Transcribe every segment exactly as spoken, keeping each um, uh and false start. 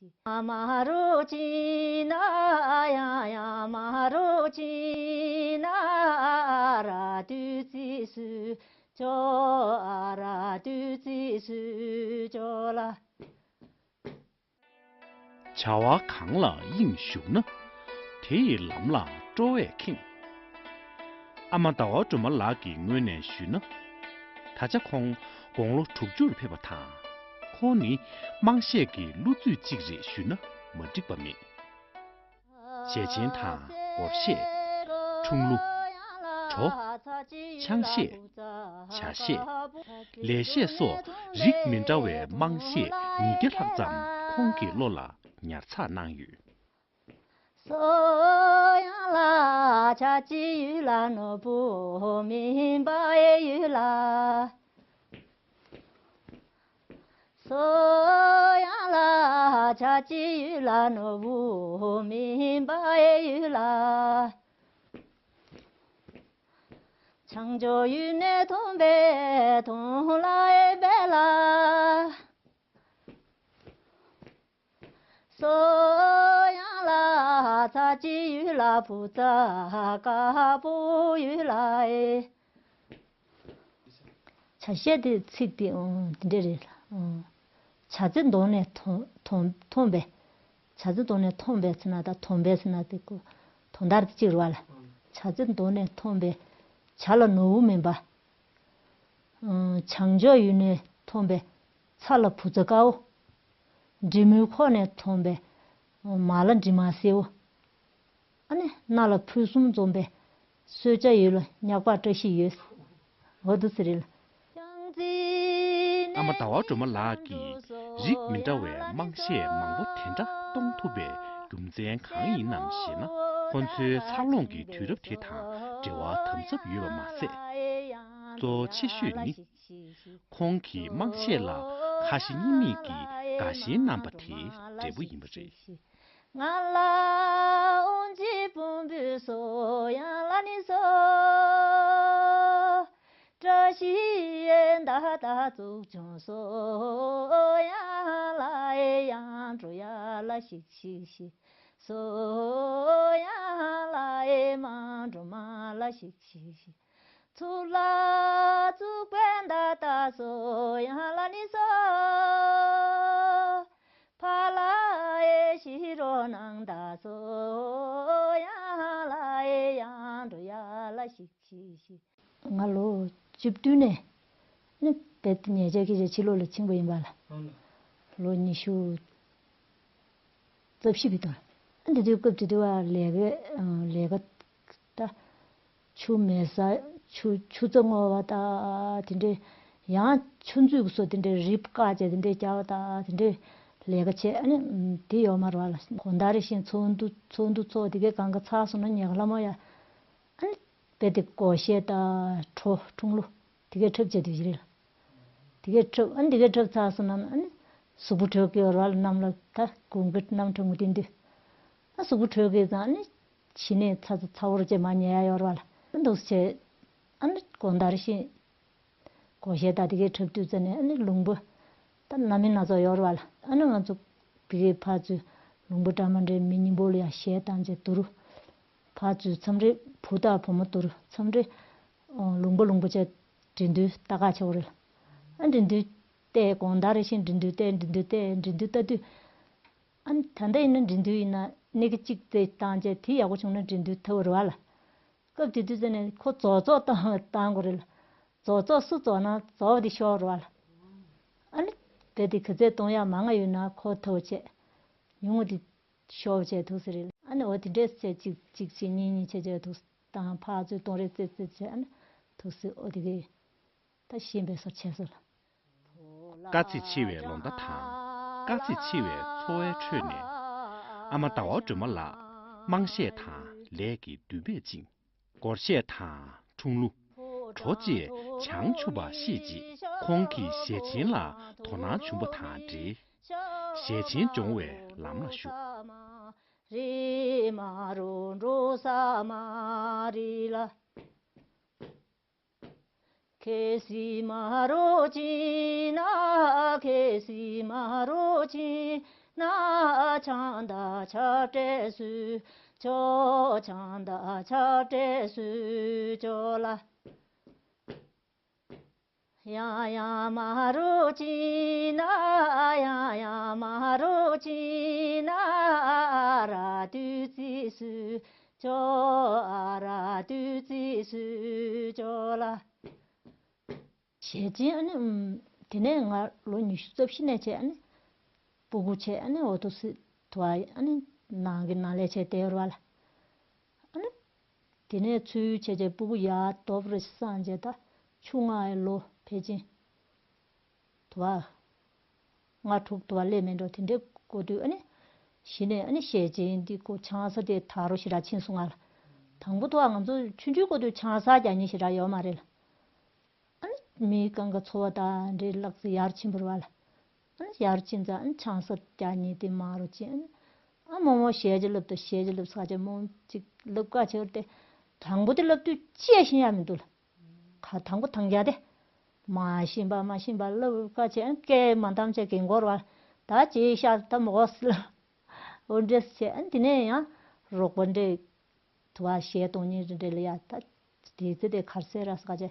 མ་རུ་ཅི་ན་ཡ་ཡ་མ་རུ་ཅི་ན་ཨ་ར་དུ་ཙི་སུ་ཅོ་ཨ་ར་དུ་ཙི་སུ་ཅོ་ལ། བྱ་བ་གང་ལ་དབྱིངས་ཞུགས་ན། དེ་ཡི་ལམ་ལ་སྤྲོ་བས་ཁེངས། ཨ་མ་ཟླ་བ་སྒྲོལ་མ་ལགས་ཀྱི་ངོས་ནས་ཞུས་ན། ད་ཆ་ཁོང་དགུང་ལོ་དྲུག་ཅུར་ཕེབས་པ་དང་། ཁོང་ནི་དམངས་གཞས་ཀྱི་བློ་རྩུད་ཅིག་རེད་ཞུས་ན་མ་འགྲིག་པ་མེད། ཞལ་ཆེན་དང་སྒོར་གཞས། འཁྲུངས་གླུ། བྲོ། ཆང་གཞས། ཇ་གཞས། ལེགས་བཤད་སོགས་རིགས་མི་འདྲ་བའི་དམངས་གཞས་ཉིས་བརྒྱ་ལྷག་ཙམ་ཁོང་གི་བློ་ལ་ཉར་ཚགས་གནང་ཡོད། སོ་ཡང་ལ་ཆ་ཅི་ཡུལ་ལ་ནོར་བུ་མིན་པ་ཡུལ་ལ། སོ་ཡང་ལ་ཆ་ཅི་ཡུལ་ལ་ནོར་བུ་མིན་པ་ཡུལ་ལ། བྱང་ཕྱོགས་ཡུལ་ནས་ཐོན་པའི་ཐོན་ལ་ཨེ་བེ་ལ། སོ་ཡང་ལ་ཚ་ཅི་ཡུལ་ལ་བུ་ཚ་དཀར་པོ་ཡུལ་ལ་ཨེ། ཆ་ཤས་དེ་ཚིག་དེ་ཨང་དེ་འདྲ་རེད་ལ། ཨང་། བྱ་ཚེ་གདོང་ནས་ཐོན་ཐོན་ཐོན་པས། བྱ་ཚེ་གདོང་ནས་ཐོན་པས་ཟེར་ན་ད་ཐོན་པས་ཟེར་ན་དེ་ཀོ་དོན་དག་དེ་གཅིག་རེད་བ་ལ། བྱ་ཚེ་གདོང་ནས་ཐོན་པས་བྱ་ལ་ནོར་བུ་མིན་པ། ཨང་། བྱང་ཕྱོགས་ཡུལ་ནས་ཐོན་པས་ཚ་ལ་བུ་ཚ་དཀར་བོ། འབྲི་མོའི་ཁོག་ནས་ཐོན་པས་མ་ལ་འབྲི་མ་སེར་བོ། ཨ་ནི་སྣ་ལ་ཕུན་སུམ་འཛོམས་པའི་གསོལ་ཇ་ཡོད་ལ་ཉག་པ་བཀྲ་ཤིས་ཡོད། འོ་འདུག་ཟེར་རེད་ལ། ཨ་མ་ཟླ་བ་སྒྲོལ་མ་ལགས་ཀྱིས་རིགས་མི་འདྲ་བའི་དམངས་གཞས་མང་པོ་དེ་འདྲ་གཏོང་ཐུབ་པའི་རྒྱུ་མཚན་གང་ཡིན་ནམ་ཞེ་ན། ཁོ་ཚོའི་འཚར་ལོངས་ཀྱི་དུས་རབས་དེ་དང་འབྲེལ་བ་དམ་ཟབ་ཡོད་པ་མ་ཟད། གཙོ་ཆེ་ཤོས་ནི། ཁོང་གིས་དམངས་གཞས་ལ་ཁ་ཞེ་གཉིས་མེད་ཀྱིས་དགའ་ཞེན་གནང་པ་དེའི་འབྲས་བུ་ཡིན་པ་རེད། ང་ལ་དབང་ཆེན་དཔོན་པོས་སོ་ཡང་ལ་ནི་སོ། བཀྲ་ཤིས་ཡན་ད་ད་ཙུག་ཅུང་སོ་ཡང་ལ་ཨེ་ཡང་འགྲོ་ཡ་ལ་ཤིག་ཤིག་ཤིག་སོ་ཡང་ལ་ཨེ་མ་འགྲོ་མ་ལ་ཤིག་ཤིག་ཤིག་ཚུར་ལ་བཙུགས་པའི་མདའ་ད་སོ་ཡང་ལ་ནི་སོ། ཕ་ལ་ཨེ་ཤི་རོ་ནང་ད་སོ་ཡང་ལ་ཨེ་ཡང་འགྲོ་ཡ་ལ་ཤིག་ཤིག་ཤིག་ང་ལོ་བཅུ་བདུན་ནས་ནི་དེབ་ཉེ་ཆར་གྱི་རེ་ཕྱི་ལོགས་ལ་ཕྱིན་པ་ཡིན་པ་ལ། ལོ་ཉི་ཤུ་རྩ་བཞི་བའི་དོན། འདི་དུས་སྐབས་དེ་དུས་བ་ལས་ཀ་ལས་ཀ་ད་ཆུ་མེ་ས་ཆུ་ཆུ་རྩྭ་བརྔོ་བ་ད་དེ་འདྲའི་ཡང་ཆུ་མཛོད་ཀྱི་སོ་དེ་འདྲའི་རིབ་བཀག་བྱས་དེ་འདྲའི་རྒྱག་པ་ད་དེ་འདྲའི་ལས་ཀ་བྱས། ཨ་ནི་དེ་ཡོད་མ་རེད་བ་ལ། གོང་ད་རེ་བཞིན་ཚོགས་འདུ་ཚོགས་འདུ་ཚོགས་དེ་གའི་གང་ག་ཚར་སོང་ན་ཉལ་ཁ་ལྷ་མོ་ཡ། ཨ་ནི་དཔེ་དེ་སྒོར་གཞས་དང་བྲོ་འཁྲུངས་ལོ་དེ་གའི་འཁྲབ་བྱས་དུས་རེད་ལ། དེ་གའི་འཁྲབ་ཨ་ནི་དེ་གའི་འཁྲབ་ཚར་སོང་ན་ཨ་ནི་གཟུགས་པོ་དྲོད་སྐྱེ་བར་བ་ལ་གནམ་ལ་ད་དགུན་གྱི་གནམ་གྲང་མོ་དེ་འདུག་ཨ་གཟུགས་པོ་དྲོད་སྐྱེ་ཙང་ཨ་ནི་ཕྱི་ནས་ཚ་ཚ་ཚ་བོར་བྱས་མ་ཉལ་ཡ་ཡོད་རེད་བ་ལ། ཨ་འདུག་སེ་བྱས་ཨ་ནི་དགོང་དག་རེ་བཞིན་སྒོར་གཞས་དང་དེ་གའི་འཁྲབ་དུས་ཙ་ནས་ཨ་ནི་ལུང་པ་ད་སྣ་མིན་སྣ་ཚོགས་ཡོད་རེད་བ་ལ། ཨ་ནི་ང་ཚོ་བི་གའི་ཕར་ཚུར་ལུང་པ་འདྲ་མི་འདྲའི་མི་གཉིས་པོ་ལ་ཡ་གཞས་བཏང་བྱས་དུར། ཕར་ཚུར་མཚམས་རེ་བུ་དང་བུ་མོ་དུར་མཚམས་རེ་ལུང་པ་ལུང་པ་བྱས་འགྲན་བསྡུར་ལྟ་ག་ཆོག་རེད་ལ། ཨ་འགྲན་བསྡུར་བལྟས་དགོང་དག་རེ་བཞིན་འགྲན་བསྡུར་བལྟས་འགྲན་བསྡུར་བལྟས་འགྲན་བསྡུར་ལྟ་དུས། ཨ་ནི་ད་ལྟ་ཡིན་ན་འགྲན་བསྡུར་ཡིན་ན་སྣེ་ཁ་གཅིག་རྩེ་བཏང་བྱས་དེ་ཡག་པོ་བྱུང་ན་འགྲན་བསྡུར་ཐོབ་རེད་བ་ལ། སྐབས་དེ་དུས་ཙ་ནས་ཁོ་རྫོགས་རྫོགས་བཏང་བཏང་དགོས་རེད་ལ། རྫོགས་རྫོགས་སུ་རྫོགས་ན་རྫོགས་པ་དེ་ཤོར་རེད་བ་ལ། ཨ་ནི་རྦད་དེ་ག་ཚད་གཏོང་ཡག་མང་ང་ཡོད་ན་ཁོ་ཐོབ་བྱས། ཉུང་བ་དེ་ཤོར་བྱས་ཐུག་ས་རེད་ལ། ཨ་ནི་འོ་དེ་འདྲས་བྱས་གཅིག་གཅིག་བྱས་གཉིས་གཉིས་བྱས་བྱས་ཐུག་དང་ཕར་ཚུར་གཏོང་རེས་རྩེ་རྩེ་བྱས་ཨ་ནི་ཐུག་སྲིད་འོ་དེ་གས། ད་ཤེས་པའི་སོར་ཆད་སོང་ལ། དཀའ་ཚེགས་ཆེ་བའི་ལོ་ཟླ་དང་དཀའ་ཚེགས་ཆེ་བའི་འཚོ་བའི་ཁྲོད་ནས། ཨ་མ་ཟླ་བ་སྒྲོལ་མ་ལགས་དམངས་གཞས་དང་ལས་ཀྱི་མདུད་པས་བཅིངས། སྒོར་གཞས་དང་འཁྲུངས་གླུ། བྲོ་བཅས་བྱང་ཆུབ་པ་ཤེས་རྗེས་ཁོང་གིས་ཞལ་ཆེན་ལ་དོ་སྣང་བྱུང་བ་དང་འབྲེལ། ཞལ་ཆེན་སྦྱོང་བའི་ལམ་ལ་ཞུགས། རེ་མ་རོ་འགྲོ་ས་མ་རེད་ལ། ཁེ་སི་མ་རོ་ཅི་ན་ཁེ་སི་མ་རོ་ཅི། ན་ཆང་ད་ཆ་བྲེ་སུ་ཅོ། ཆང་ད་ཆ་བྲེ་སུ་ཅོ་ལ། ཡང་ཡང་མ་རུ་ཅི་ན། ཡང་ཡང་མ་རུ་ཅི་ན། ཨ་ར་དུ་ཙི་སུ་ཅོ། ཨ་ར་དུ་ཙི་སུ་ཅོ་ལ། ཞལ་ཅན་ཨ་ནི། ཨུམ། དེ་ནས་ང་ལོ་ཉི་ཤུ་རྩ་བཞི་ནས་བྱས་ཨ་ནི། སྤུ་གུ་བྱས་ཨ་ནི་འོ་ཐུག་སི་དུ་བ་ཨ་ནི་ནང་གི་ནང་ལས་བྱས་བསྡད་ཡོད་ར་བ་ལ། ཨ་ནི། དེ་ནས་ཚུལ་བྱས་བྱས་སྤུ་གུ་ཡར་དོབ་རེ་སངས་རྒྱས་ད་ཆུ་ལྔའི་ལོ་ཕལ་ཆེར་དུ་བ། ལྔ་དྲུག་དུ་བ་སླེབས་མེད་འགྲོ་དེ་འདྲའི་སྐོར་དུས་ཨ་ནི། གཞི་ནས་ཨ་ནི་ཞལ་ཅན་འདི་ཁོ་ཆང་ས་དེ་དག་རོ་ཞེ་དྲག་ཕྱིན་སོང་ང་ལ། དང་པོ་དུ་བ་ང་ཚོ་ཆུང་ཆུང་སྐོར་དུས་ཆང་ས་རྒྱག་མཁན་ཞེ་དྲག་ཡོད་མ་རེད་ལ། ཨ་ནི་མིའི་གང་ག་འཚོ་བ་དང་འདྲེས་ལག་རྩལ་ཡར་ཕྱིན་པ་རེད་བ་ལ། ཨ་ནི་ཡར་ཕྱིན་ཙང་ཨ་ནི་ཆང་ས་རྒྱག་མཁན་དེ་མང་རུ་ཕྱིན། ཨ་ནི་ཨ་མོ་མོ་ཞལ་ཅན་སློབ་དང་ཞལ་ཅན་སློབ་ས་ཆ་མོ་གཅིག་སློབ་ཀ་ཆེ་བར་དེ། དང་པོ་དེ་སློབ་དུས་ཅི་ཡང་ཤེས་ཡ་མི་འདུག་ལ། ཁ་དང་པོ་དང་རྒྱ་དེ། མ་ཤེས་པ་མ་ཤེས་པ་སློབ་ཀ་ཆེ་ཨ་ནི་སྐད་མ་འདམ་ཆེ་གི་མགོ་ར་བ་ལ། ད་ཅི་ཤ་ད་མོ་གོ་སི་ལ། འོ་འདྲས་བྱས་ཨ་ནི་དེ་ནས་ཡང་རོགས་པ་འདྲས། དུ་བ་གཞས་གཏོང་མཁན་རེ་རེ་ལ་ཡ་ད། དེ་ཚེ་དེ་ཁར་སེ་ར་ས་ག་ཅེ་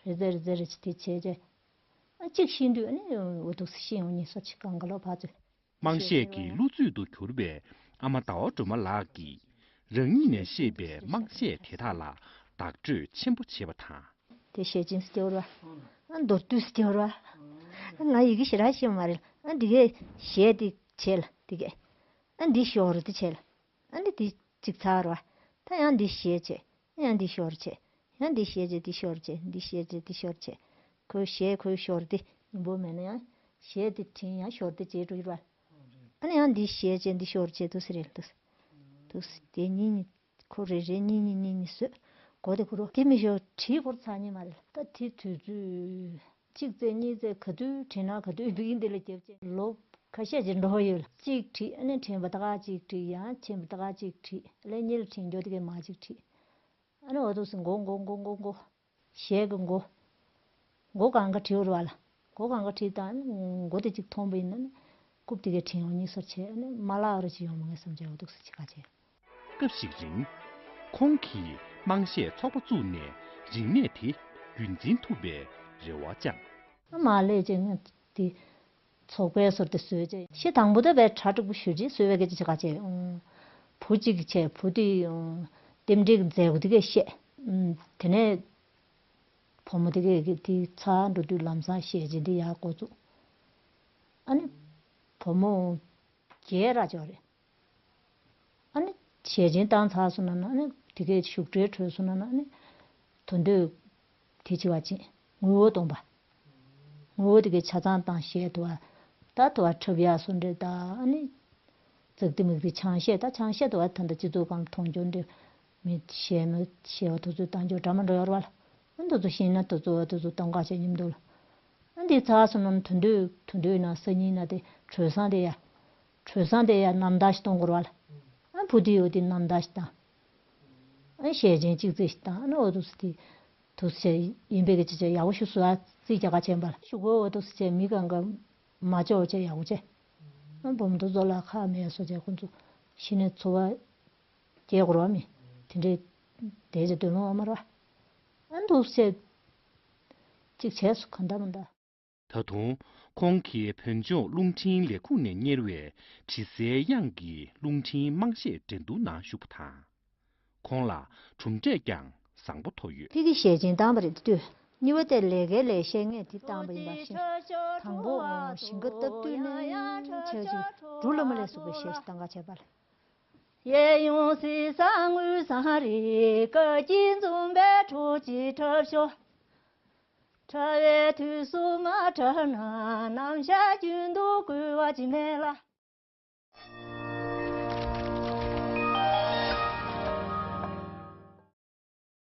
རེ་ཟེར་རེ་ཟེར་རེ་ཅི་དེ་བྱས་རྗེས། ཨ་གཅིག་ཤེས་དུས་ཨ་ནི་འུ་ཐུག་སེ་ཤེས་ཡོང་ནི་སོ་ཅིག་གང་ག་ལོ་ཕ་ཚོས། དམངས་གཞས་ཀྱི་བློ་མཛོད་དུ་གྱུར་པའི་ཨ་མ་ཟླ་བ་སྒྲོལ་མ་ལགས་ཀྱིས་རང་ཉིད་ནས་ཤེས་པའི་དམངས་གཞས་དེ་དག་ལ་བདག་སྤྲོད་ཆེན་པོ་བྱེད་པ་དང་། དེ་ཤེས་ཅིང་སྟེ་བར་བ། ཨ་མདོར་བསྡུས་སྟེ་བར་བ། ཨ་ང་ཡི་གེ་ཞེ་དྲག་ཤེས་མ་རེད། ཨ་འདི་གས་གཞས་འདི་བྱས་ལ་འདི་གས། ཨ་འདི་ཞོར་འདི་བྱས་ལ། ཨ་ནི་འདི་གཅིག་ཚར་བ། ད་ཡང་འདི་གཞས་བྱས། ཡང་འདི་ཞོར་བྱས། ཡང་འདི་གཞས་བྱས་འདི་ཞོར་བྱས། འདི་གཞས་བྱས་འདི་ཞོར་བྱས། ཁོའི་གཞས་ཁོའི་ཞོར་འདི་སྙིང་པོ་མེད་ན་ཡང་གཞས་འདི་དྲན་ཡང་ཞོར་འདི་བྱས་འགྲོ་ཡོད་བ། ཨ་ནི་ཡང་འདི་གཞས་བྱས་འདི་ཞོར་བྱས་འདུག་སེ་རེད་འདུག་སེ། འདུག་སེ་དེ་གཉིས་གཉིས་ཁོ་རེ་རེ་གཉིས་གཉིས་གཉིས་གཉིས་བཟོས། གོ་དེ་ཁོ་རོ་དེ་མི་ཞོར་བྲིས་སྐོར་ཚར་ཉེ་མ་རེད། ད་དེ་དུས་ཚོད། གཅིག་བཙལ་གཉིས་བཙལ་ག་དུས་དྲན་ན་ག་དུས་འདི་ཡིན་འདི་ལ་རྒྱབ་ཅེས་ལོ་ཁ་ཤས་ཅིག་འགྲོ་ཡོད་ལ། གཅིག་བྲིས་ཨ་ནི་དྲན་པ་ད་ག་གཅིག་བྲིས་ཡང་དྲན་པ་ད་ག་གཅིག་བྲིས་ལས་གཉིས་ལ་དྲན་རྒྱུ་དེ་གས་མ་གཅིག་བྲིས། ཨ་ནི་འོ་དུ་སི་མགོ་མགོ་མགོ་མགོ་མགོ་གཞས་ཀྱི་མགོ། མགོ་གང་ག་བྲིས་བར་བ་ལ། མགོ་གང་ག་བྲིས་དང་མགོ་དེ་གཅིག་མཐོང་པ་ཡིན་ན་ནི་རྐུབ་དེ་གས་དྲན་ཡོང་གཉིས་སོར་བྱས་ཨ་ནི་མ་ལག་རུ་ཅིག་ཡོང་མ་ངེས་བསམ་བྱས་འོ་དུ་སི་ཅི་ག་བྱས། སྐབས་ཤིག་རིང་། ཁོང་གིས་དམངས་གཞས་ཚོགས་པ་བཙུགས་ནས་རིག་གནས་དེ་རྒྱུན་འཛིན་ཐུབ་པའི་རེ་བ་བཅངས། མ་ལས་ཅན་དེ་ཚོགས་པའི་ཟུར་དུ་བཟོས་རྗེས་ཤི་དང་པོ་ད་བས་གྲ་དྲུག་པོ་ཞུ་རྗེས་བཟོས་པའི་སྐད་ཆ་ཆེ་ག་བྱས། བུ་གཅིག་བྱས་བུ་དེ་རྟེན་འབྲེལ་གྱི་མཛད་སྒོ་དེ་གས་བཤད། དེ་ནས་བུ་མོ་དེ་གས་དེ་ཚར་འགྲོ་དུས་ལམ་སང་ཞལ་ཆེན་དེ་ཡར་འགོ་བཙུགས། ཨ་ནི་བུ་མོ་བརྒྱད་ར་ཅོག་རེད། ཨ་ནི་ཞལ་ཆེན་བཏང་ཚར་སོང་ན་ན་ཨ་ནི་དེ་གའི་བཞུགས་གྲལ་གྲོལ་སོང་ན་ན་ཨ་ནི་དོན་དུ་དེ་བྱེད་པ་ཅིག་ངོ་བོ་སྟོང་པ། ངོ་བོ་དེ་གའི་ཆ་ཚང་བཏང་བཤད་དུ་བ། ད་དུ་བ་འཁྲབ་ཡག་སོ་འདྲེ་ད་ཨ་ནི་ཙག་དེ་མིག་དེ་ཆང་བཤད་ད་ཆང་བཤད་དུ་བ་ད་ད་སྤྱི་ཚོགས་སྒང་མཐོང་ཆོས་འདྲེ་མི་བཤད་མི་བཤད་བ་དུ་ཚོད་བཏང་ཆོས་འདྲ་མ་འགྲོ་ཡོད་ར་བ་ལ། ཨ་དུ་ཚོ་ཤེས་ན་དུ་ཚོ་བ་དུ་ཚོ་གཏོང་ག་བྱས་ཉིན་འདུག་ལ། ཨ་འདི་ཚར་སོང་ན་དོན་དུ་དོན་དུ་ན་སང་ཉིན་ན་དེ་གྲོལ་སང་དེ་ཡ། གྲོལ་སང་དེ་ཡ་རྣམ་ཐར་ཞིག་གཏོང་དགོས་ར་བ་ལ། ཨ་བུ་དེ་ཡོད་དེ་རྣམ་ཐར་ཞིག་དང་། ཨ་ཞལ་ཆེན་གཅིག་རྩེ་ཞིག་དང་ཨ་ནི་འོ་དུ་སི་དེ། དུ་སི་ཡིན་པའི་གི་ཅི་ཅི་ཡག་པོ་ཞུ་སུ་ཨ་རྩིས་རྒྱ་ག་ཆེན་པ་ལ་ཞུ་གོ་འོ་དུ་སི་ཅེ་མི་གང་ག་མ་ལྕོག་ཅེ་ཡག་པོ་ཅེ། ཨ་འབུམ་དུ་ཛོ་ལ་ཁ་མེད་སོ་ཅེ་ཁོང་ཚོ་ཤི་ནས་འཚོ་བ་སྐྱེལ་དགོས་ར་མི་དེ་འདྲའི་དེ་ཅེ་དོན་ལོ་ཨ་མ་ར་ཨ་འདུ་སི་ཅེ་གཅིག་བྱས་སུ་ག་འདའ་མ་འདའ། ད་དུང་ཁོང་གིས་བོད་ལྗོངས་རླུང་འཕྲིན་ལས་ཁུངས་ནས་གཉེར་བའི་དྲི་ཟའི་དབྱངས་ཀྱི་རླུང་འཕྲིན་དམངས་གཞས་འགྲན་བསྡུར་ནང་ཞུགས་པ་དང་། ཁོང་ལ་གྲུབ་འབྲས་ཀྱང་བཟང་པོ་ཐོབ་ཡོད། ཕི་གི་ཞལ་ཆེན་བཏང་བ་རེད་དུས། གཉིས་པ་དེ་ལས་ཀའི་ལས་བཤད་ངས་དེ་བཏང་བ་ཡིན་པ་བཞིན། དང་པོ་ཞིང་ཁ་བཏབ་དུས་ནས་ཆེ་ཅིག་འབྲུ་ལ་མ་ལས་སུ་བའི་ཞལ་ཞིག་བཏང་ག་བྱས་པ་ལ། གཡས་གཡོན་གསེར་ཟངས་དངུལ་ཟངས་རི་དཀར་གྱི་འཛུམ་པའི་གྲོགས་ཀྱི་ཁྲབ་ཤོག་ཁྲ་བའི་དུས་སུ་མ་ཁྲ་ན་ནམ་ཞག་རྒྱུན་དུ་བསྐོལ་བ་ཅི་མེད་ལ།